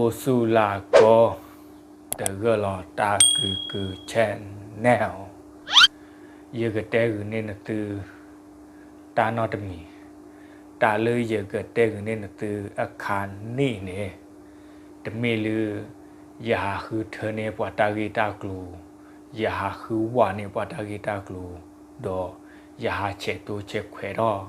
အိၣ်ဆူၣ်လၢ်ကိး, တဂၢၢ်လီၤတၢ်ကုၢ်ကုၢ် channel, ယကတဲဂုာ်န့ၢ်နသု တၢ်နီတမံၤ, တၢ်လၢယကတဲဂုာ်န့ၢ်နသုအခါနံၣ်န့ၣ်, တမ့ၢ်လၢ ယဟးဃုထၢန့ၢ်ပှၤတၢ်ဂ့ၢ်တၢ်ကျိၤ, ယဟးဃုဝးန့ၢ်ပှၤတၢ်ဂ့ၢ်တၢ်ကျိၤ, ဒီးယဟးဆဲးတိဆဲးခွဲးထီၣ်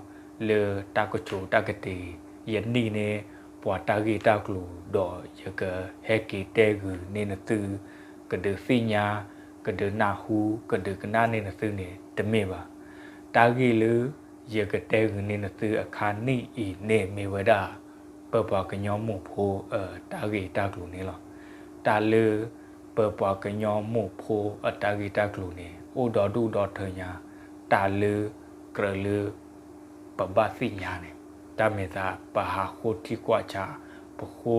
လၢတၢ်ကဆိးတၢ်ကတ့ၤ, ယနံၣ်န့ၢ်ပှၤတၢ်ဂ့ၢ်တၢ်ကျိၤ, ဒီးယကဟဲက့ၤတဲဂုာ်န့ၢ်နသု, ကဒုးသ့ၣ်ညါ, ကဒုးနၢ်ဟူ, ကဒုးကနၣ်န့ၢ်နသုန့ၣ် တမ့ၢ်ဘၣ်. တၢ်ဂ့ၢ်လၢ ယကတဲဂုာ်န့ၢ်နသုအခါနံၣ်အံၤန့ၣ် မ့ၢ်ဝဲဒၣ် ပပှၤကညီမိၢ်ဖိအတၢ်ဂ့ၢ်တၢ်ကျိၤန့ၣ်လီၤ. တၢ်လၢ ပပှၤကညီမိၢ်ဖိအတၢ်ဂ့ၢ်တၢ်ကျိၤန့ၣ် အိၣ်ဒီဒူၣ်ဒီထၢညါ, တၢ်လၢ ကြၢးလၢ ပဘၣ်သ့ၣ်ညါန့ၣ်, တၢ်မ့ၢ်သး ပဟးဃိထံကွၢ်ဆး, ပဃိ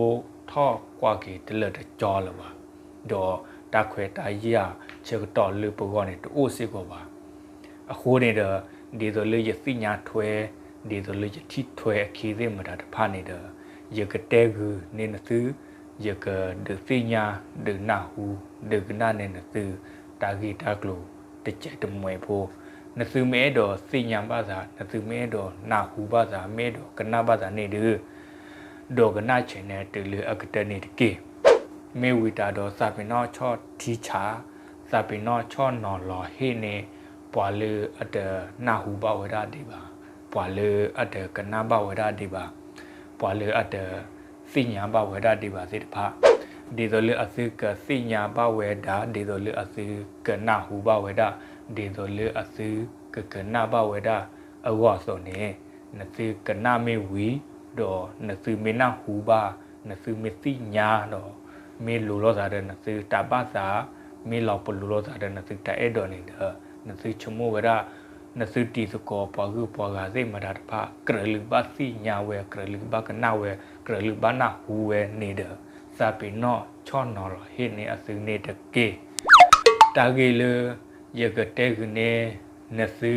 ထီၣ်ကွၢ်က့ၤတလၢာ်တကၠီလၢၤဘၣ်, ဒီးတၢ်ခွဲးတၢ်ယာ်ဆၢကတီၢ်လၢပဂီၢ်န့ၣ် တအိၣ်စ့ၢ်ကီးဘၣ်. အဃိန့ၣ်ဒီး ဒ်သိးလၢယသ့ၣ်ညါထွဲ, ဒ်သိးလၢယထံၣ်ထွဲအခံသ့ၣ်မတၤတဖၣ်န့ၣ်ဒီး, ယကတဲဂုာ်န့ၢ်နသု, ယကဒုးသ့ၣ်ညါ, ဒုးနၢ်ဟူ, ဒုးကနၣ်န့ၢ်နသု တၢ်ဂ့ၢ်တၢ်ကျိၤတစဲးတမှဲၤဖိ. နသုမ့ၢ်အဲၣ်ဒိးသ့ၣ်ညါဘၣ်သး, နသုမ့ၢ်အဲၣ်ဒိးနၢ်ဟူဘၣ်သး, မ့ၢ်အဲၣ်ဒိးကနၣ်ဘၣ်သးန့ၣ်ဒီး, ဒိကနၣ် channel တုၤလၢအကတၢၢ်န့ၣ်တက့ၢ်. မ့ၢ်ဝံၤတၢ်ဒီး သးပ့ၤနီၣ်ဆီၣ်ထံဆး, သးပ့ၤနီၣ်ဆီၣ်နီၤလီၤဟ့ၣ်န့ၢ် ပှၤလၢအတနၢ်ဟူဘၣ်ဝဲဒၣ်ဒံးဘၣ်, ပှၤလၢအတကနၣ်ဘၣ်ဝဲဒၣ်ဒံးဘၣ်, ပှၤလၢအတသ့ၣ်ညါဘၣ်ဝဲဒၣ်ဒံးဘၣ်သ့ၣ်တဖၣ်, ဒ်သိးလၢအသုကသ့ၣ်ညါဘၣ်ဝဲဒၣ်, ဒ်သိးလၢအသုကနၢ်ဟူဘၣ်ဝဲဒၣ်, ဒ်သိးလၢအသုကကနၣ်ဘၣ်ဝဲဒၣ်အဂီၢ်အသိးန့ၣ်, နသုကနၣ်မ့ၢ်ဝံၤ, ဒီးနသုမ့ၢ်နၢ်ဟူဘၣ်, နသုမ့ၢ်သ့ၣ်ညါဒီး, မ့ၢ်လိၤလိာ်သးဒီးနသုတၢ်ဘၣ်သး, မ့ၢ်လီၤပလိာ်လိာ်သးဒီးနသုတၢ်အဲၣ်ဒိးန့ၣ်ဒီး, နသုဆိကမိၣ်ဝဲဒၣ်, နသုတံၤသကိးပှၤဂုၤပှၤဂၤသ့ၣ်မတၤတဖၣ် ကြၢးလၢဘၣ်သ့ၣ်ညါဝဲ, ကြၢးလၢဘၣ်ကနၣ်ဝဲ, ကြၢးလၢဘၣ်နၢ်ဟူဝဲန့ၣ်ဒီး, သးပ့ၤနီၣ်ဆီၣ်နီၤလီၤဟ့ၣ်န့ၢ်အသုန့ၣ်တက့ၢ်. တၢ်ဂ့ၢ်လၢ ယကတဲဂုာ်န့ၢ်နသု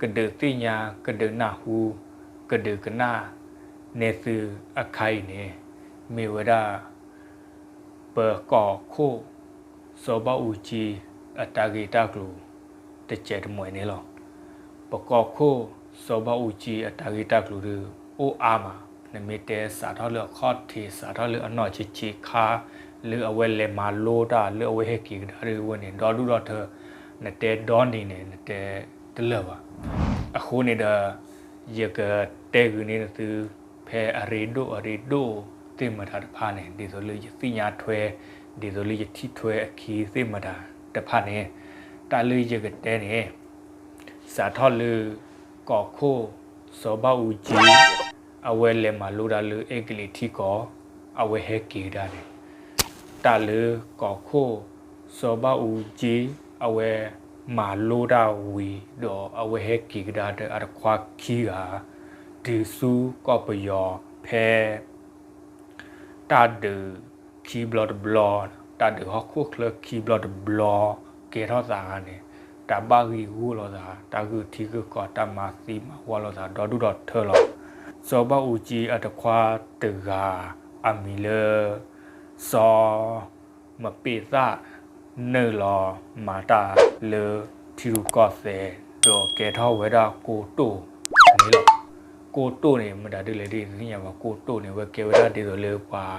ကဒုးသ့ၣ်ညါ, ကဒုးနၢ်ဟူ, ကဒုးကနၣ်န့ၢ်သုအခါအံၤန့ၣ်, မ့ၢ်ဝဲဒၣ် ပကီၢ်ခိၣ် စီၤဘၣ်အူကၠံ အတၢ်ဂ့ၢ်တၢ်ကျိၤ တစဲးတမှဲၤန့ၣ်လီၤ. ပကီၢ်ခိၣ် စီၤဘၣ်အူကၠံ အတၢ်ဂ့ၢ်တၢ်ကျိၤဒီး အိၣ်အါမး, နမ့ၢ်တဲစးထီၣ်လၢအခီၣ်ထံး စးထီၣ်လၢအနီၢ်ဆံးဆံးခါ လၢအဝဲလဲၤမၤလိတၢ် လၢအဝဲဟဲက့ၤကဒါဒ်ဝဲန့ၣ် ဒီဒူၣ်ဒီထၢ, နတဲဒီနံၤန့ၣ် နတဲတလၢာ်ဘၣ်. အဃိန့ၣ်ဒီး ယကတဲဂုာ်န့ၢ်နသု ဖဲအရ့ဒိၣ်အရ့ဒိၣ်သ့ၣ်မတၤတဖၣ်န့ၣ် ဒ်သိးလၢယသ့ၣ်ညါထွဲ, ဒ်သိးလၢယထံၣ်ထွဲအခံသ့ၣ်မတၤတဖၣ်န့ၣ်, တၢ်လၢယကတဲန့ၣ် စးထီၣ်လၢ ကီၢ်ခိၣ် စီၤဘၣ်အူကၠံ အဝဲလဲၤမၤလိတၢ်လၢအဲကလံးထံကီၢ် အဝဲဟဲက့ၤကဒါန့ၣ်, တၢ်လၢကီၢ်ခိၣ် စီၤဘၣ်အူကၠံ အဝဲမၤလိတၢ်ဝံၤဒီး အဝဲဟဲက့ၤကဒါဒီးအတခွါခံဂၤ တုၤဆူကီၢ်ပယီၤဖဲ တၢ်ဒုးခံဘျီတဘျီ, တၢ်ဒုးဟီၣ်ခိၣ်ချၢခံဘျီတဘျီ ကဲထီၣ်သးန့ၣ်, တၢ်ဘၣ်ဂံၢ်ဂူာ်လိာ်သး, တၢ်ဂုာ်ထံဂုာ်ကီၢ်, တၢ်မၤသံမၤဝီလိာ်သး ဒီဒူၣ်ဒီထၢလီၤ. စီၤဘၣ်အူကၠံအတခွါတဂၤ အမံၤလၢ စီၤ မပ့းသၣ် နုာ်လီၤမၤတၢ်လၢထံရူၢ်ကီၢ်သဲး ဒီးကဲထီၣ်ဝဲဒၣ်ကိတိာ်န့ၣ်လီၤ. ကိတိာ်န့ၣ် မတၤဒ်လဲၣ်ဒ်သ့ၣ်ညါဘၣ်, ကိတိာ်န့ၣ် အဝဲကဲဝဲဒၣ်ဒ်သိးလၢပှၤ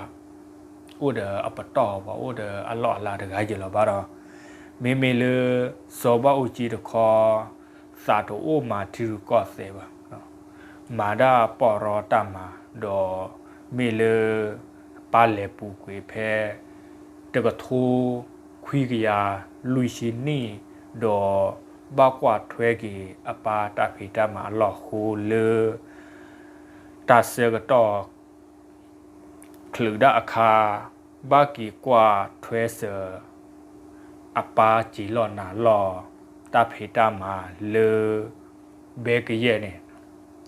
အိၣ်ဒီးအပတီၢ်, ပှၤအိၣ်ဒီးအလီၢ်အလၤတဂၤယဲၢ်လီၤဘၣ်ဒီး, မ့မ့ၢ်လၢ စီၤဘၣ်အူကၠံတခီ သးတအိၣ်မၤထံရူၢ်ကီၢ်သဲးဘၣ်. မၤဒၣ်ပီၢ်ရီတၢ်မၤ, ဒီးမ့ၢ်လၢ ပၢ်လဲၤပူၤကွံာ်ဖဲ တကထိခွံကယၤလွံၢ်ဆံနံၣ်, ဒီးဘၣ်ကွၢ်ထွဲက့ၤအပၢ်တၢ်ဖံးတၢ်မၤအလီၢ်အဃိလၢ တၢ်ဆၢကတီၢ် ချုးဒၣ်အခါ ဘၣ်က့ၤကွၢ်ထွဲစၢၤ အပၢ်စံာ်လီၢ်နၤလီၢ် တၢ်ဖံးတၢ်မၤလၢ ဘဲကယဲၢ်န့ၣ်,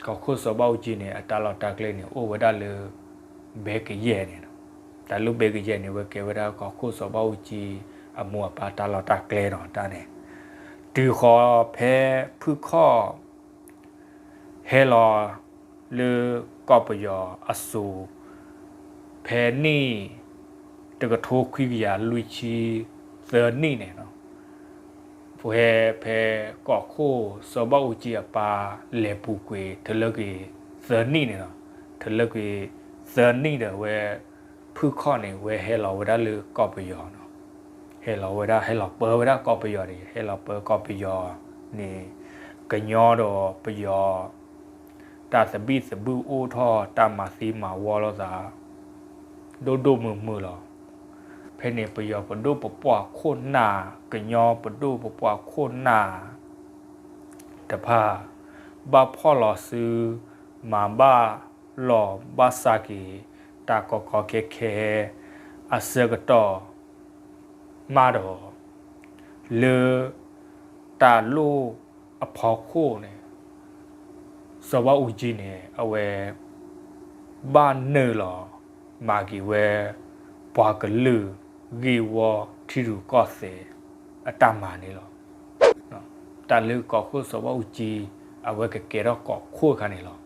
ကီၢ်ခိၣ်စီၤဘၣ်အူကၠံန့ၣ် အတၢ်လီၢ်တၢ်ကျဲန့ၣ် အိၣ်ဝဲဒၣ်လၢ ဘဲကယဲၢ်န့ၣ်လီၤ. တၢ်လၢဘဲကယဲၢ်န့ၣ် ဝဲကဲဝဲဒၣ်ကီၢ်ခိၣ်စီၤဘၣ်အူကၠံ အမိၢ်အပၢ်တၢ်လီၢ်တၢ်ကျဲဒီးတၢ်န့ၣ်, တုၤဃီၤဖဲဖုၣ်ခီၣ် ဟဲလီၤလၢကီၢ်ပယီၤအစိၤ ဖဲနံၣ် တကထိခွံကယၤလွံၢ်ဆံသၢနံၣ်န့ၣ်လီၤ. ဖဲဖဲကီၢ်ခိၣ်စီၤဘၣ်အူကၠံအပၢ်လဲၤပူၤကွံာ် ထလၢကွံာ်သၢနံၣ်န့ၣ်လီၤ. ထလၢကွံာ်သၢနံၣ်ဒီး ဝဲဖုၣ်ခီၣ်န့ၣ် ဝဲဟဲလီၤဝဲဒၣ်လၢကီၢ်ပယီၤလီၤ. ဟဲလီၤဝဲဒၣ် ဟဲလီၤပၢဝဲဒၣ်ကီၢ်ပယီၤန့ၣ် ဟဲလီၤပၢကီၢ်ပယီၤန့ၣ် ကညီဒီးပယီၤ တၢ်သဘံၣ်သဘုၣ်အိၣ်ထီၣ် တၢ်မၤသံမၤဝီလိာ်သး ဒိၣ်ဒိၣ်မုၢ်မုၢ်လီၤ. ဖဲန့ၣ်ပယီၤပဒိၣ်ပပှၢ်ခိၣ်နၢ် ကညီပဒိၣ်ပပှၢ်ခိၣ်နၢ်တဖၣ် ဘၣ်ဖီၣ်လီၤစု မၤဘၣ်လီၤဘၣ်စးက့ၤ တၢ်ကီကီခဲခဲ အဆၢကတီၢ် မးဒီး လၢတၢ်လိၣ်အဖီခိၣ်န့ၣ် စီၤဘၣ်အူကၠံန့ၣ် အဝဲ ဘၣ်နုာ်လီၤ မၤက့ၤဝဲ ပှၤကလုာ်ဂ့ၢ်ဝီထံရူၢ်ကီၢ်သဲးအတၢ်မၤန့ၣ်လီၤ. တၢ်လၢကီၢ်ခိၣ်စီၤဘၣ်အူကၠံ အဝဲကကဲထီၣ်ကီၢ်ခိၣ်အခါန့ၣ်လီၤ.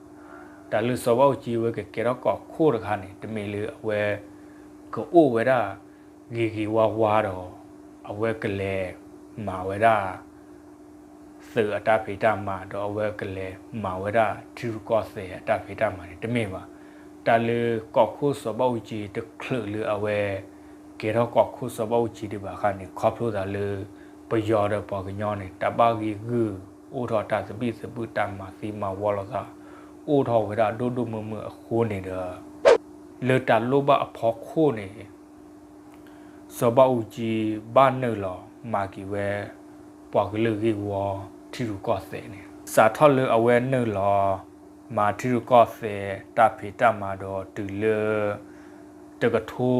တၢ်လၢစီၤဘၣ်အူကၠံအဝဲကကဲထီၣ်ကီၢ်ခိၣ်တခါန့ၣ် တမ့ၢ်လၢအဝဲ ကအိၣ်ဝဲဒၣ် ဂ့ၤဂ့ၤဝါဝါဒီး အဝဲကလဲၤမၤဝဲဒၣ် သုးအတၢ်ဖံးတၢ်မၤ ဒီးအဝဲကလဲၤမၤဝဲဒၣ်ထံရူၢ်ကီၢ်သဲးအတၢ်ဖံးတၢ်မၤန့ၣ် တမ့ၢ်ဘၣ်. တၢ်လၢကီၢ်ခိၣ်စီၤဘၣ်အူကၠံတချုးလၢအဝဲ ကဲထီၣ်ကီၢ်ခိၣ်စီၤဘၣ်အူကၠံဒံးဘၣ်အခါန့ၣ် ခီဖျိသးလၢ ပယီၤဒီးပှၤကညီန့ၣ် တၢ်ဘၣ်ဂ့ၢ်ဂုာ် အိၣ်ထီၣ်တၢ်သဘံၣ်သဘုၣ်တၢ်မၤသံမၤဝီလိာ်သး အိၣ်ထီၣ်ဝဲဒၣ်ဒိၣ်ဒိၣ်မုၢ်မုၢ်အဃိန့ၣ်ဒီး လၢတၢ်လိၣ်ဘၣ်အဖီခိၣ်န့ၣ် စီၤဘၣ်အူကၠံဘၣ်နုာ်လီၤ မၤက့ၤဝဲ ပှၤကလုာ်ဂ့ၢ်ဝီထံရူၢ်ကီၢ်သဲးန့ၣ် စးထီၣ်လၢအဝဲနုာ်လီၤ မၤထံရူၢ်ကီၢ်သဲးတၢ်ဖံးတၢ်မၤဒီးတုၤလၢ တကထိ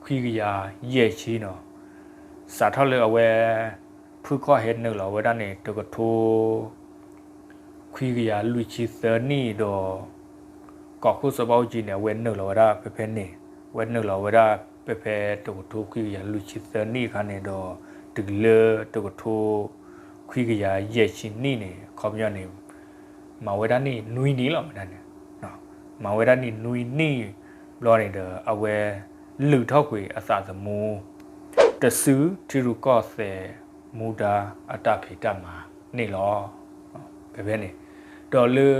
ခွံကယၤယဲၢ်ဆံန့ၣ် စးထီၣ်လၢအဝဲ ဖုၣ်ခီၣ်ဟဲနုာ်လီၤဝဲဒၣ်န့ၣ် တကထိ ခွံကယၤလွံၢ်ဆံသၢနံၣ်ဒီး ကီၢ်ခိၣ်စီၤဘၣ်အူကၠံန့ၣ် အဝဲနုာ်လီၤဝဲဒၣ်ဖဲဖဲန့ၣ် အဝဲနုာ်လီၤဝဲဒၣ်ဖဲဖဲတကထိခွံကယၤလွံၢ်ဆံသၢနံၣ်အခါန့ၣ်ဒီး တုၤလၢတကထိခွံကယၤယဲၢ်ဆံနံၣ်န့ၣ် အခီပညီန့ၣ် မၤဝဲဒၣ်န့ၣ်နွံနံၣ်လီၤမးန့ၣ် မၤဝဲဒၣ်န့ၣ်နွံနံၣ်ဘျီန့ၣ်ဒီး အဝဲလုၢ်ထီၣ်ကွံာ်အသးသမူ တစုထံရူၢ်ကီၢ်သဲးမူဒါအတၢ်ဖံးတၢ်မၤန့ၣ်လီၤ. ဖဲဖဲန့ၣ် ဒီးလၢ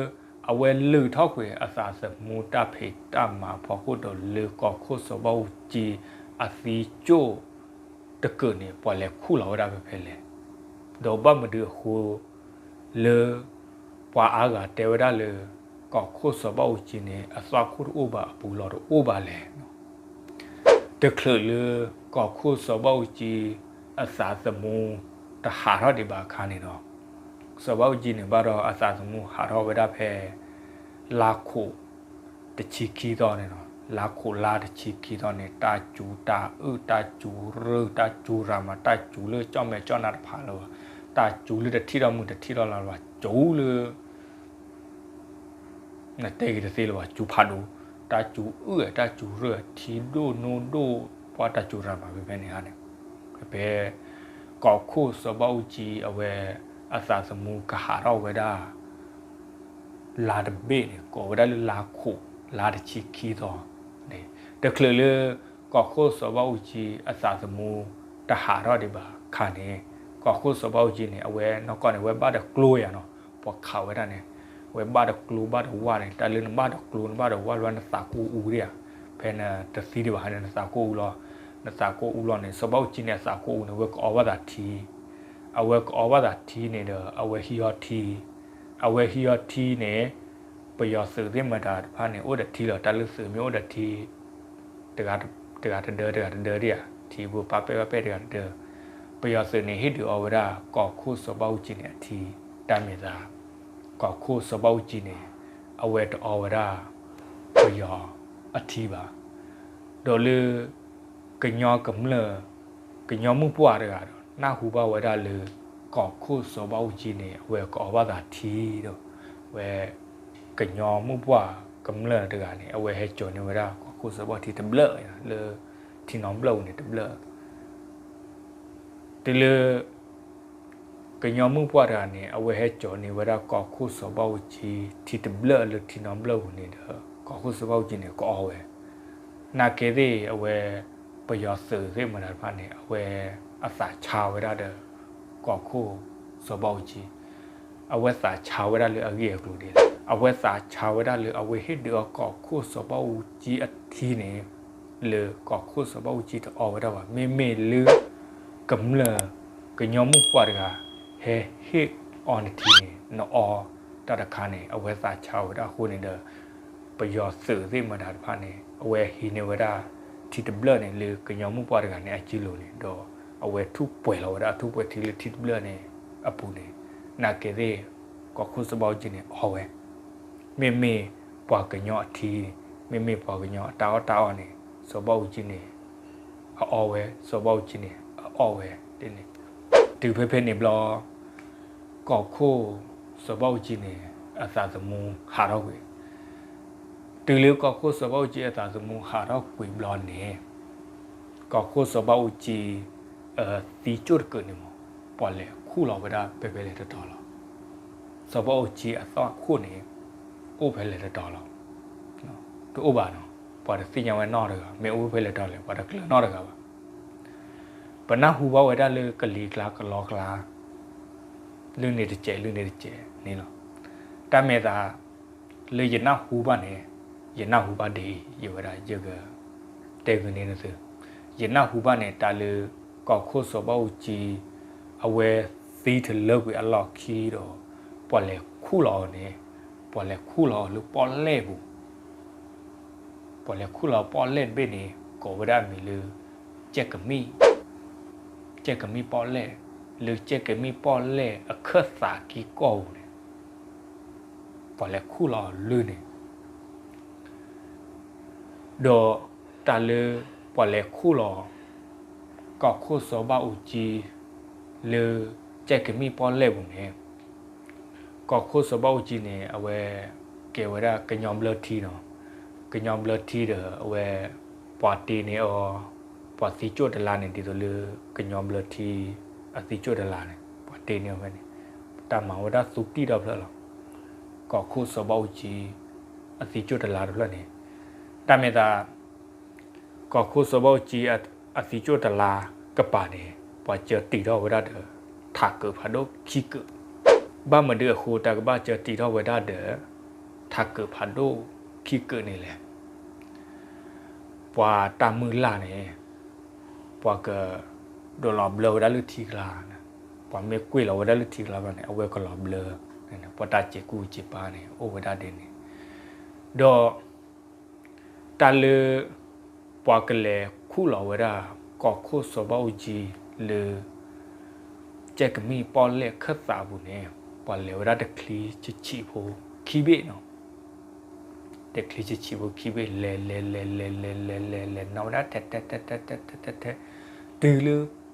အဝဲလုၢ်ထီၣ်ကွံာ်အသးသမူတၢ်ဖံးတၢ်မၤအဖီခိၣ်ဒီးလၢကီၢ်ခိၣ်စီၤဘၣ်အူကၠံအသံကၠိၣ်တကၢၢ်န့ၣ် ပှၤလဲၤခူၣ်လီၤဝဲဒၣ်ဖဲဖဲလဲၣ် ဒီးဘၣ်မနုၤအဃိ လၢပှၤအါဂၤတဲဝဲဒၣ်လၢ ကီၢ်ခိၣ်စီၤဘၣ်အူကၠံန့ၣ် အသွၣ်ခိၣ်တအိၣ်ဘၣ် အပူၤလီၢ်တအိၣ်ဘၣ်လဲၣ်. တချုးလၢကီၢ်ခိၣ်စီၤဘၣ်အူကၠံ အသးသမူတဟးထီၣ်ဒံးဘၣ်အခါန့ၣ်ဒီး စီၤဘၣ်အူကၠံန့ၣ် ဘၣ်ဒီးအသးသမူဟးထီၣ်ဝဲဒၣ်ဖဲ လါခိၣ်တဆံခံသီန့ၣ်လီၤ. လါခိၣ်လါတဆံခံသီန့ၣ် တၢ်စူၤတၢ်အုၣ် တၢ်စူၤရၢၢ် တၢ်စူၤရၤမး တၢ်စူၤလၢကၠီၣ်မဲာ်ကၠီၣ်နါတဖၣ်လၢၤဘၣ်, တၢ်စူၤလၢတထံၣ်ထီၣ်မုၢ်တထံၣ်ထီၣ်လါလၢၤဘၣ်, စူၤလၢ နတဲဂ့ၤတသ့လၢၤဘၣ်, စူၤဖးဒိၣ်, တၢ်စူၤအုၣ် တၢ်စူၤရၢၢ် ထံဒိၣ်နိဒိၣ် ပှၤတၢ်စူၤရၤမးဖဲဖဲန့ၣ်ဧါန့ၣ်, ဖဲ ကီၢ်ခိၣ်စီၤဘၣ်အူကၠံအဝဲ အသးသမူကဟးထီၣ်ဝဲဒၣ် လါတဘ့ၣ်န့ၣ် ကိးဝဲဒၣ်လၢလါခိၣ် လါတဆံခံသီန့ၣ်, တချုးလၢ ကီၢ်ခိၣ်စီၤဘၣ်အူကၠံအသးသမူ တဟးထီၣ်ဒံးဘၣ်ခါန့ၣ်, ကီၢ်ခိၣ်စီၤဘၣ်အူကၠံန့ၣ် အဝဲနီၢ်ကီၢ်န့ၣ် အဝဲဘၣ်တကျိယၤနီၤ, ပှၤခးဝဲဒၣ်န့ၣ်, အဝဲဘၣ်တကျိဘၣ်တဝၢ်န့ၣ်, တၢ်လၢနဘၣ်တကျိနဘၣ်တဝၢ်လၢနသးကိၢ်အူဒံးဧါ, ဖဲနတသံဒံးဘၣ်န့ၣ် နသးကိၢ်အူလီၤ, နသးကိၢ်အူလီၤန့ၣ် စီၤဘၣ်အူကၠံန့ၣ် အသးကိၢ်အူန့ၣ် အဝဲကအီဘၣ်သးထံ အဝဲကအီဘၣ်သးထံန့ၣ်ဒီး အဝဲဟံးအီထံ, အဝဲဟံးအီထံန့ၣ်, ပယီၤသုးသ့ၣ်မတၤတဖၣ်န့ၣ် အိၣ်ဒီးထံလီၤ, တၢ်လၢသုးမ့ၢ်အိၣ်ဒီးထံ, တဂၤတဒၢ တဂၤတဒၢဒံးဧါ, ထံဘိပာ်ပဲၢ်ပာ်ပဲၢ်တဂၤတဒၢ, ပယီၤသုးန့ၣ် ဟ့ၣ်ဒုးအီဝဲဒၣ် ကီၢ်ခိၣ်စီၤဘၣ်အူကၠံန့ၣ်အထံ, တၢ်မဲာ်သး ကီၢ်ခိၣ်စီၤဘၣ်အူကၠံန့ၣ် အဝဲတအီဝဲဒၣ် ပယီၤအထံဘၣ်. ဒီးလၢ ကညီကမျၢၢ် ကညီမုၢ်ပှၢ်တဂၤဒီး နၢ်ဟူဘၣ်ဝဲဒၣ်လၢ ကီၢ်ခိၣ်စီၤဘၣ်အူကၠံန့ၣ် အဝဲကအီဘၣ်သးထံဒီး ဝဲ ကညီမုၢ်ပှၢ်ကမျၢၢ်တဂၤန့ၣ် အဝဲဟဲစိာ်န့ၢ်ဝဲဒၣ် ကီၢ်ခိၣ်စီၤဘၣ်အူကၠံတဘျၢၣ်လၢ ထံနီတဘျၢၣ်ပူၤန့ၣ်တဘျၢၣ် တုၤလၢ ကညီမုၢ်ပှၢ်တဂၤန့ၣ် အဝဲဟဲစိာ်န့ၢ်ဝဲဒၣ်ကီၢ်ခိၣ်စီၤဘၣ်အူကၠံ ထံတဘျၢၣ်လၢထံနီတဘျၢၣ်ပူၤန့ၣ်ဒီး ကီၢ်ခိၣ်စီၤဘၣ်အူကၠံန့ၣ် ကအီဝဲ. နာ်က့သ့ၣ်အဝဲ ပယီၤသုးသ့ၣ်မတၤတဖၣ်န့ၣ် အဝဲအသးဆါဝဲဒၣ်ဒီး ကီၢ်ခိၣ်စီၤဘၣ်အူကၠံ, အဝဲသးဆါဝဲဒၣ်လၢအဂ့ၢ်အကျိၤဒ်လဲၣ်. အဝဲသးဆါဝဲဒၣ်လၢအဝဲဟ့ၣ်ဒုးအီၤကီၢ်ခိၣ်စီၤဘၣ်အူကၠံအထံန့ၣ် လၢကီၢ်ခိၣ်စီၤဘၣ်အူကၠံတအီဝဲဒၣ်ဘၣ်. မ့မ့ၢ်လၢ ကမျၢၢ် ကညီမိၢ်ပှၢ်တဂၤ ဟဲဟ့ၣ်အီၤနထံန့ၣ် နအီတၢ်တခါန့ၣ် အဝဲသးဆါဝဲဒၣ်အဃိန့ၣ်ဒီး ပယီၤသုးသ့ၣ်မတၤတဖၣ်န့ၣ် အဝဲဟံးန့ၢ်ဝဲဒၣ် ထံတဘျၢၣ်န့ၣ် လၢကညီမိၢ်ပှၢ်တဂၤန့ၣ် အစုလိၤန့ၣ် ဒီးအဝဲထူၣ်ပှဲၤလီၤဝဲဒၣ်အထူၣ်ပှဲၤထံလၢထံတဘျၢၣ်န့ၣ်အပူၤန့ၣ် နာ်က့သ့ၣ် ကီၢ်ခိၣ်စီၤဘၣ်အူကၠံန့ၣ် အီဝဲ, မ့မ့ၢ်ပှၤကညီအထံ, မ့မ့ၢ်ပှၤကညီအတၢ်အီၣ်တၢ်အီန့ၣ် စီၤဘၣ်အူကၠံန့ၣ် အအီဝဲ, စီၤဘၣ်အူကၠံန့ၣ် အအီဝဲဒ်န့ၣ်. တုၤဖဲဖဲန့ၣ်ဘျီ ကီၢ်ခိၣ်စီၤဘၣ်အူကၠံန့ၣ် အသးသမူဟးထီၣ်ကွံာ်. တုၤလၢကီၢ်ခိၣ်စီၤဘၣ်အူကၠံအသးသမူဟးထီၣ်ကွံာ်ဘျီန့ၣ် ကီၢ်ခိၣ်စီၤဘၣ်အူကၠံ အသံကၠိၣ်တကုာ်န့ၣ်မး ပှၤလဲၤခူၣ်လီၤဝဲဒၣ်ဖဲဖဲလဲၣ်တတီၤလီၤ. စီၤဘၣ်အူကၠံအသီၣ်ခိၣ်န့ၣ် အိၣ်ဖဲလဲၣ်တတီၤလီၤ. တအိၣ်ဘၣ်နီၤ, ပှၤတသ့ၣ်ညါဝဲနီတဂၤ, မ့ၢ်အိၣ်ဖဲလဲၣ်တတီၤလဲၣ် ပှၤတကျၢၤနီတဂၤဘၣ်. ပနၢ်ဟူဘၣ်ဝဲဒၣ်လၢကလံၤကျါကလီကျါ လုၢ်န့ၢ်တစဲး လုၢ်န့ၢ်တစဲးန့ၣ်လီၤ. တၢ်မဲာ်သး လၢယနၢ်ဟူဘၣ်န့ၣ် ယနၢ်ဟူဘၣ်ဒ်အံၤ ယဝဲဒၣ် ယကတဲဂ့ၤန့ၢ်နသု, ယနၢ်ဟူဘၣ်န့ၣ် တၢ်လၢကီၢ်ခိၣ်စီၤဘၣ်အူကၠံ အဝဲသံတလၢကွံာ်အလီၢ်ခံဒီး ပှၤလဲၤခူၣ်လီၤအီၤန့ၣ် ပှၤလဲၤခူၣ်လီၤအီၤလၢပီၣ်လဲၣ်ပူၤ ပှၤလဲၤခူၣ်လီၤပီၣ်လဲၣ်တဘ့ၣ်န့ၣ် ကိးဝဲဒၣ်အမံၤလၢ ကဲကမံၣ်, ကဲကမံၣ်ပီၣ်လဲၣ်, လၢကဲကမံၣ်ပီၣ်လဲၣ်အခၢၣ်သးကံကီၢ်ပူၤန့ၣ် ပှၤလဲၤခူၣ်လီၤအီၤလၢန့ၣ် ဒီးတၢ်လၢပှၤလဲၤခူၣ်လီၤ ကီၢ်ခိၣ်စီၤဘၣ်အူကၠံ လၢကဲကမံၣ်ပီၣ်လဲၣ်ပူၤန့ၣ် ကီၢ်ခိၣ်စီၤဘၣ်အူကၠံန့ၣ် အဝဲကဲဝဲဒၣ်ကညီဘျၢထံနီၤ, ကညီဘျၢထံဒီးအဝဲ ပှၤတ့န့ၢ်အီၤ ပှၤသံကၠိၣ်တလါန့ၣ် ဒ်သိးလၢကညီဘျၢထံ အသံကၠိၣ်တလါန့ၣ် ပှၤတ့န့ၢ်အီၤဖဲန့ၣ် တၢ်မၤဝဲဒၣ်သူတံၢ်ဒီဖျၢၣ်လီၤ. ကီၢ်ခိၣ်စီၤဘၣ်အူကၠံ အသံကၠိၣ်တလါတဖျၢၣ်န့ၣ် တၢ်မဲာ်သး ကီၢ်ခိၣ်စီၤဘၣ်အူကၠံ အသံကၠိၣ်တလါကပၤန့ၣ် ပှၤစၢတံာ်ထီၣ်ဝဲဒၣ်ဒီး ထးကၢးဖးဒိၣ်ခံကၢး, ဘၣ်မနုၤအဃိ တၢ်ကဘၣ်စၢတံာ်ထီၣ်ဝဲဒၣ်ဒီး ထးကၢးဖးဒိၣ်ခံကၢးန့ၣ်လဲၣ်. ပှၤတၢ်မုၢ်လၢ်န့ၣ် ပှၤကဒိးလီၤဘျၢဝဲဒၣ်လၢထံကျါ, ပှၤမ့ၢ်ကွံာ်လီၤဝဲဒၣ်လၢထံကျါဘျီန့ၣ် အဝဲကလီၤဘျၢ, ပှၤတၢ်စဲးကူစဲးပၤန့ၣ် အိၣ်ဝဲဒၣ်ဒ်န့ၣ်, ဒီး တၢ်လၢ ပှၤကလဲၤခူၣ်လီၤဝဲဒၣ် ကီၢ်ခိၣ်စီၤဘၣ်အူကၠံ လၢ ကဲကမံၣ်ပီၣ်လဲၣ်ခၢၣ်သးပူၤန့ၣ် ပှၤလဲၤဝဲဒၣ်တချံဆံးဆံးဖိခံဘ့ၣ်နီၤ, တချံဆံးဆံးဖိခံဘ့ၣ် လဲၤလဲၤလဲၤလဲၤလဲၤလဲၤလဲၤလဲၤလဲၤနီၤဝဲဒၣ်ထဲထဲထဲထဲထဲထဲထဲ တုၤလၢ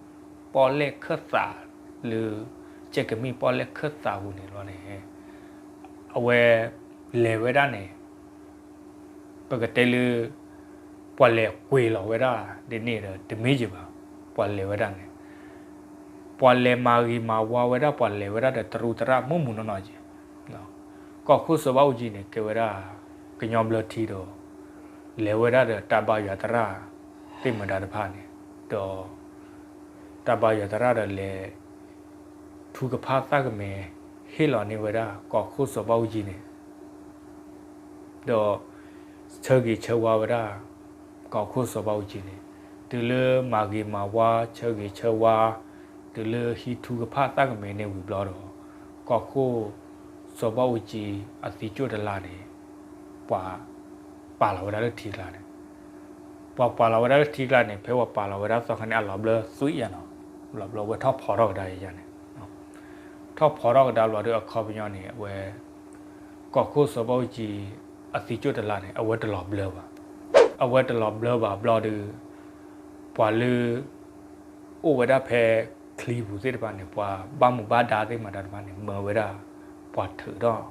ပီၣ်လဲၣ်ခၢၣ်သး လၢ ကဲကမံၣ်ပီၣ်လဲၣ်ခၢၣ်သးပူၤန့ၣ်လီၤန့ၣ် အဝဲ လဲၤဝဲဒၣ်န့ၣ် ပကတဲလၢ ပှၤလဲၤကွံာ်လီၤဝဲဒၣ်ဒ်န့ၣ်ဒီး တမ့ၢ်က့ၤဘၣ်, ပှၤလဲၤဝဲဒၣ်န့ၣ် ပှၤလဲၤမၤဂ့ၤမၤဝါဝဲဒၣ် ပှၤလဲၤဝဲဒၣ်ဒီးတရူးတရၣ်မုၢ်မုၢ်နီၢ်နီၢ်က့ၤ, ကီၢ်ခိၣ်စီၤဘၣ်အူကၠံန့ၣ် ကဲဝဲဒၣ် ကညီဘျၢထံဒီး လဲၤဝဲဒၣ်ဒီးတၢ်ဘါယွၤသရၣ် သ့ၣ်မတၤတဖၣ်န့ၣ် ဒီး တၢ်ဘါယွၤသရၣ်ဒီးလဲၤ ထုကဖၣ်သၣ်ကမဲ ဟ့ၣ်လီၤန့ၢ်ဝဲဒၣ် ကီၢ်ခိၣ်စီၤဘၣ်အူကၠံန့ၣ် ဒီး ဆၢဂ့ၤဆၢဝါဝဲဒၣ် ကီၢ်ခိၣ်စီၤဘၣ်အူကၠံန့ၣ် တုၤလၢမၤဂ့ၤမၤဝါ ဆၢဂ့ၤဆၢဝါ တုၤလၢဟံးထုကဖၣ်သၣ်ကမဲန့ၣ်ဝံၤဘျီဒီး ကီၢ်ခိၣ်စီၤဘၣ်အူကၠံ အသံကၠိၣ်တလါန့ၣ် ပှၤ ပာ်လီၤဝဲဒၣ်လၢထံကျါန့ၣ် ပှၤပာ်လီၤဝဲဒၣ်လၢထံကျါန့ၣ် ဖဲပှၤပာ်လီၤဝဲဒၣ်သီခါန့ၣ် အလီၤဘျၢသွံၣ်ယါနီၤ, လီၤဘျၢဝဲထီၣ်ဖီထီၣ်ကဒါယါန့ၣ်, ထီၣ်ဖီထီၣ်ကဒါဘျီဒီးအခီပညီန့ၣ် အဝဲ ကီၢ်ခိၣ်စီၤဘၣ်အူကၠံ အသံကၠိၣ်တလါန့ၣ် အဝဲတလီၤဘျၢဘၣ်, အဝဲတလီၤဘျၢဘၣ်ဘျီဒီး ပှၤလၢ အိၣ်ဝဲဒၣ်ဖဲ ချံပူၤသ့ၣ်တဖၣ်န့ၣ် ပှၤဘၣ်မူဘၣ်ဒါသ့ၣ်မတၤတဖၣ်န့ၣ် မၢဝဲဒၣ် ပှၤထုးထီၣ်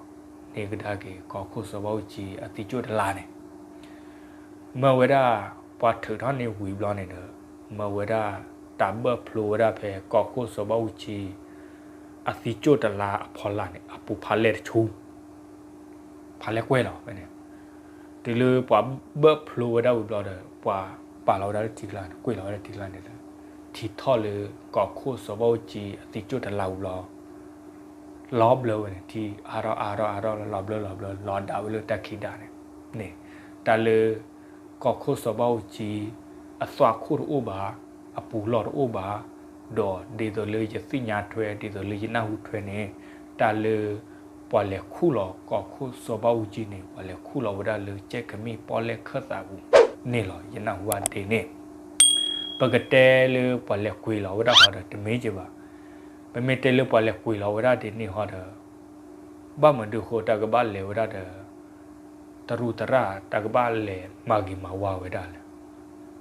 န့ၢ်ကဒါက့ၤ ကီၢ်ခိၣ်စီၤဘၣ်အူကၠံ အသံကၠိၣ်တလါန့ၣ် မၢဝဲဒၣ် ပှၤထုးထီၣ်န့ၢ်ဝံၤဘျီန့ၣ်ဒီး မၢဝဲဒၣ် တၢ်ဘၢၣ်ဖျိဝဲဒၣ်ဖဲကီၢ်ခိၣ်စီၤဘၣ်အူကၠံ အသံကၠိၣ်တလါအဖီလာ်န့ၣ် အပူၤဖးလဲၢ်တဆူ ဖးလဲၢ်ကွဲၢ်လီၤဖဲန့ၣ်, တုၤလၢပှၤဘၢၣ်ဖျိဝဲဒၣ်ဝံၤဘျီဒီး ပှၤပာ်လီၤဝဲဒၣ်လၢထံကျါန့ၣ် ကွံာ်လီၤဝဲဒၣ်ထံကျါန့ၣ်ဒီး ထံထီၣ်လၢကီၢ်ခိၣ်စီၤဘၣ်အူကၠံအသံကၠိၣ်တလါဝံၤဘျီ လီၤဘျၢဝဲန့ၣ် ထံအါထီၣ်အါထီၣ်အါထီၣ် လီၤဘျၢလီၤဘျၢ လီၤဒးဝဲလၢတၢ်ခံဒါန့ၣ် န့ၣ် တၢ်လၢ ကီၢ်ခိၣ်စီၤဘၣ်အူကၠံ အသွၣ်ခိၣ်တအိၣ်ဘၣ်, အပူၤလီၢ်တအိၣ်ဘၣ်, ဒီးဒ်သိးလၢယသ့ၣ်ညါထွဲ ဒ်သိးလၢယနၢ်ဟူထွဲန့ၣ် တၢ်လၢ ပှၤလဲၤခူၣ်လီၤကီၢ်ခိၣ်စီၤဘၣ်အူကၠံန့ၣ် ပှၤလဲၤခူၣ်လီၤဝဲဒၣ်လၢကဲကမံၣ်ပီၣ်လဲၣ်ခၢၣ်သးပူၤန့ၣ်လီၤ. ယနၢ်ဟူဘၣ်ဒ်န့ၣ် ပကတဲလၢပှၤလဲၤကွံာ်လီၤဝဲဒၣ်ဃီဒီးတမ့ၢ်က့ၤဘၣ်. ပမ့ၢ်တဲလၢပှၤလဲၤကွံာ်လီၤဝဲဒၣ်ဒ်န့ၣ်ဃီဒီး ဘၣ်မနုၤအဃိတၢ်ကဘၣ်လဲၤဝဲဒၣ်ဒီး တရူးတရၣ် တၢ်ကဘၣ်လဲၤမၤဂ့ၤမၤဝါဝဲဒၣ်လဲၣ်.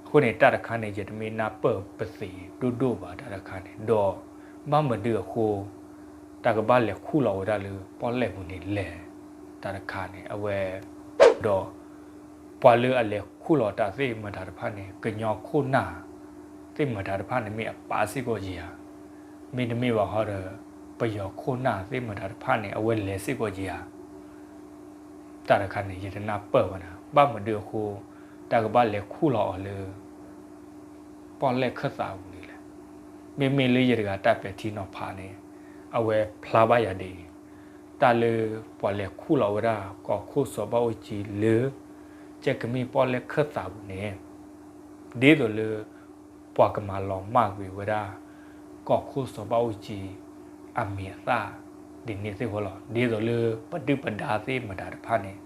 အဃိန့ၣ် တၢ်တခါန့ၣ် ယတမ့ၢ်နၢ်ပၢၢ်ပသ့ၣ်ဒိၣ်ဒိၣ်ဘၣ်တၢ်တခါန့ၣ် ဒီး ဘၣ်မနုၤအဃိ တၢ်ကဘၣ်လဲၤခူၣ်လီၤဝဲဒၣ်လၢပီၣ်လဲၣ်ပူၤန့ၣ်လဲၣ်. တၢ်တခါန့ၣ် အဝဲ ဒီး ပှၤလၢအလဲၤခူၣ်လီၤတၢ်သ့ၣ်မတၤတဖၣ်န့ၣ် ကညီခိၣ်နၢ် သ့ၣ်မတၤတဖၣ်န့ၣ်မ့ၢ်အပၢ်စ့ၢ်ကီးဧါ, မ့တမ့ၢ်ဘၣ်ဃီဒီး ပယီၤခိၣ်နၢ်သ့ၣ်မတၤတဖၣ်န့ၣ် အဝဲလဲၤစ့ၢ်ကီးဧါ. တၢ်တခါန့ၣ် ယတနၢ်ပၢၢ်ဘၣ်နၤ ဘၣ်မနုၤအဃိ တၢ်ကဘၣ်လဲၤခူၣ်လီၤအီၤလၢ ပီၣ်လဲၣ်ခၢၣ်သးပူၤန့ၣ်လဲၣ်. မ့မ့ၢ်လၢယတဂၤတၢ်ပဲာ်ထံနီၤဖးန့ၣ် အဝဲဖျါဘၣ်ယၤဒ်အံၤ, တၢ်လၢပှၤလဲၤခူၣ်လီၤဝဲဒၣ် ကီၢ်ခိၣ်စီၤဘၣ်အူကၠံလၢ ကဲကမံၣ်ပီၣ်လဲၣ်ခၢၣ်သးပူၤန့ၣ် ဒ်သိးလၢ ပှၤကမၤလီၤမၢ်ကွံာ်ဝဲဒၣ် ကီၢ်ခိၣ်စီၤဘၣ်အူကၠံ အမံၤအသၣ် ဒ်န့ၣ်သ့ၣ်ဃီလီၤ. ဒ်သိးလၢပဒုၣ်ပဒါသ့ၣ်မတၤတဖၣ်န့ၣ်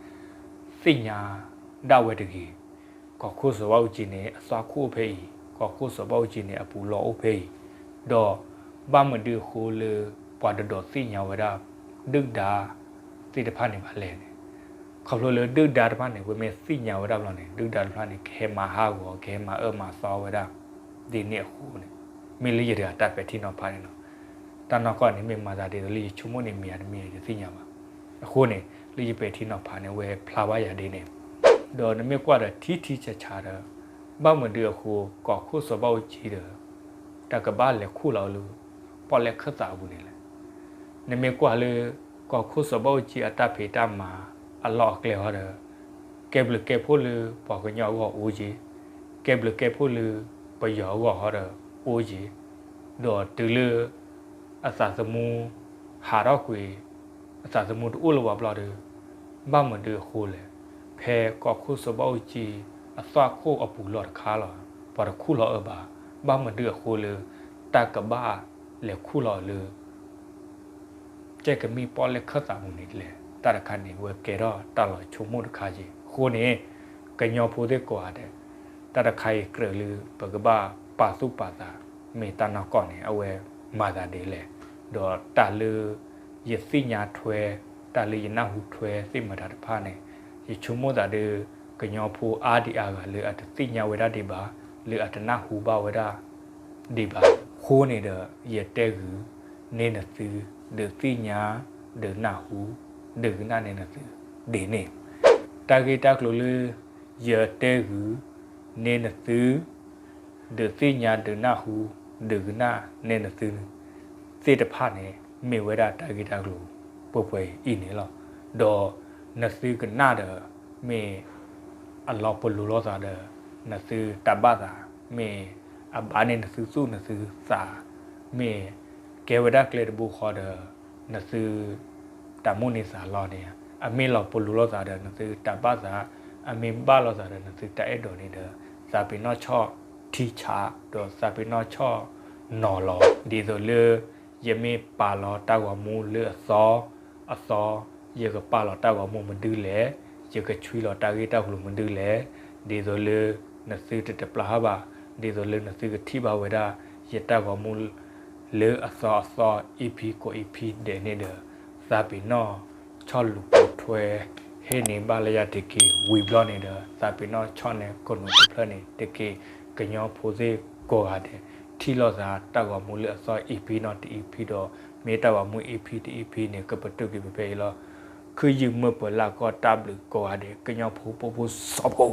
သ့ၣ်ညါဒၣ်ဝဲတဂ့ၤ, ကီၢ်ခိၣ်စီၤဘၣ်အူကၠံန့ၣ် အသွၣ်ခိၣ်အိၣ်ဖဲအံၤ, ကီၢ်ခိၣ်စီၤဘၣ်အူကၠံန့ၣ် အပူၤလီၢ်အိၣ်ဖဲအံၤ, ဒီးဘၣ်မနုၤအဃိလၢ ပှၤတဒိးသ့ၣ်ညါဝဲဒၣ် ဒုၣ်ဒါသ့ၣ်တဖၣ်န့ၣ်ဘၣ်လဲၣ်န့ၣ်, ခီဖျိလၢဒုၣ်ဒါတဖၣ်န့ၣ် ပမ့ၢ်သ့ၣ်ညါဝဲဒၣ်ဘျီန့ၣ် ဒုၣ်ဒါတဖၣ်န့ၣ် ကဟဲမၤဟးဂီၤ ကဟဲမၤအၢမၤသီဝဲဒၣ် ဒ်န့ၣ်အဃိန့ၣ်, မ့ၢ်လၢယတဂၤတၢ်ပဲာ်ထံနီၤဖးန့ၣ်လီၤ. တၢ်နီၢ်ကီၢ်န့ၣ် မ့ၢ်မၤသးဒ်သိးလၢယဆိကမိၣ်န့ၣ်မ့ၢ်ဧါတမ့ၢ် ယတသ့ၣ်ညါဘၣ်. အဃိန့ၣ် လၢယပဲာ်ထံနီၤဖးန့ၣ် အဝဲဖျါဘၣ်ယၤဒ်န့ၣ်, ဒီးနမ့ၢ်ကွၢ်ဒီးထံထံဆးဆးဒီး ဘၣ်မနုၤအဃိ ကီၢ်ခိၣ်စီၤဘၣ်အူကၠံဒီး တၢ်ကဘၣ်လဲၤခူၣ်လီၤလၢ ပီၣ်လဲၣ်ခၢၣ်သးအပူၤန့ၣ်လဲၣ်. နမ့ၢ်ကွၢ်လၢ ကီၢ်ခိၣ်စီၤဘၣ်အူကၠံအတၢ်ဖံးတၢ်မၤအလီၢ်အကျဲဃီဒီး ကဲဘျုးကဲဖှိၣ်လၢပှၤကညီအဂီၢ်အိၣ်က့ၤ, ကဲဘျုးကဲဖှိၣ်လၢပယီၤအဂီၢ်ဃီဒီးအိၣ်က့ၤ, ဒီးတုၤလၢ အသးသမူ ဟးထီၣ်ကွံာ် အသးသမူတအိၣ်လၢၤဘၣ်ဘျီဒီး ဘၣ်မနုၤအဃိလဲၣ်, ဖဲကီၢ်ခိၣ်စီၤဘၣ်အူကၠံ အသွၣ်ခိၣ်အပူၤလီၢ်တခါလီၤ ပှၤတခူၣ်လီၤအၢဘၣ်, ဘၣ်မနုၤအဃိလၢ တၢ်ကဘၣ်လဲၤခူၣ်လီၤအီၤလၢ ကဲကမံၣ်ပီၣ်လဲၣ်ခၢၣ်သးပူၤန့ၣ်လဲၣ်. တၢ်တခါန့ၣ် ဝဲကဲထီၣ်တၢ်လီၤဆိကမိၣ်တခါက့ၤ. အဃိန့ၣ် ကညီဖိသ့ၣ်ကိးဂၤဒဲး တၢ်တခါအံၤကြၢးလၢပကဘၣ်ပာ်သူၣ်ပာ်သး မ့ၢ်တၢ်နီၢ်ကီၢ်န့ၣ် အဝဲမၤသးဒ်လဲၣ်, ဒီးတၢ်လၢ ယသ့ၣ်ညါထွဲ တၢ်လၢယနၢ်ဟူထွဲသ့ၣ်မတၤတဖၣ်န့ၣ် ယဆိကမိၣ်သးဒီး ကညီဖိအါဒံးအါဂၤလၢအတသ့ၣ်ညါဝဲဒၣ်ဒံးဘၣ် လၢအတနၢ်ဟူဘၣ်ဝဲဒၣ်ဒံးဘၣ်အဃိန့ၣ်ဒီး ယတဲဂုာ်န့ၢ်နသု ဒုးသ့ၣ်ညါ ဒုးနၢ်ဟူ ဒုးကနၣ်န့ၢ်နသု ဒ်န့ၣ် တၢ်ဂ့ၢ်တၢ်ကျိၤလၢ ယတဲဂုာ်န့ၢ်နသု ဒုးသ့ၣ်ညါ ဒုးနၢ်ဟူ ဒုးကနၣ်န့ၢ်နသု သ့ၣ်တဖၣ်န့ၣ် မ့ၢ်ဝဲဒၣ်တၢ်ဂ့ၢ်တၢ်ကျိၤ ပှဲၤပှဲၤအံၤန့ၣ်လီၤ. ဒီးနသုကနၣ်ဒီး မ့ၢ်အလီၤပလိာ်လိာ်သးဒီး နသုတၢ်ဘၣ်သး မ့ၢ်အဘၣ်န့ၢ်နသုသူၣ်နသုသး မ့ၢ်ကဲဝဲဒၣ်ကျဲတဘိဃီဒီး နသုတၢ်မိၣ်န့ၢ်သးလီန့ၣ် အမ့ၢ်လီၤပလိာ်လိာ်သးဒီး နသုတၢ်ဘၣ်သး အမ့ၢ်ဘၣ်လိာ်သးဒီး နသုတၢ်အဲၣ်ဒိးန့ၣ်ဒီး သးပ့ၤနီၣ်ဆီၣ်ထံဆး ဒီးသးပ့ၤနီၣ်ဆီၣ်နီၤလီၤ. ဒ်သိးလၢ ယမ့ၢ်ပာ်လီၤတၢ်ဂီၤမူလၢအသီ အသီ ယကပာ်လီၤတၢ်ဂီၤမူမနုၤလဲၣ်, ယကဆွံလီၤတၢ်ဂ့ၢ်တၢ်ကျိၤမနုၤလဲၣ်, ဒ်သိးလၢ နသုတတပျၢ်ဟဘၣ်, ဒ်သိးလၢနသုကထံၣ်ဘၣ်ဝဲဒၣ် ယတၢ်ဂီၤမူ လၢအသီအသီ EP ကိး EP ဒဲးန့ၣ်ဒီး သးပ့ၤနီၣ် ဆီၣ်လူၤပိာ်ထွဲ ဟ့ၣ်န့ၢ်ဘၣ်လၢယၤတက့ၢ် ဝံၤဘျီန့ၣ်ဒီး သးပ့ၤနီၣ်ဆီၣ်န့ၢ်ကိးနူာ်တဖျၢၣ်န့ၣ်တက့ၢ်. ကညီဖိသ့ၣ်ကိးဂၤဒဲး ထံၣ်လိာ်သးတၢ်ဂီၤမူလၢအသီ EP နီတ EP ဒီး မ့ၢ်တၢ်ဂီၤမူ EP တ EP န့ၣ် ကပတုာ်က့ၤဖဲအံၤလီၤ. ခုၣ်ယုၢ်မုၢ်ပှဲၤလၢကီၢ် တၢ်ဘျုးကိးဂၤဒဲး ကညီဖိပိာ်ဖိစီၤဖိ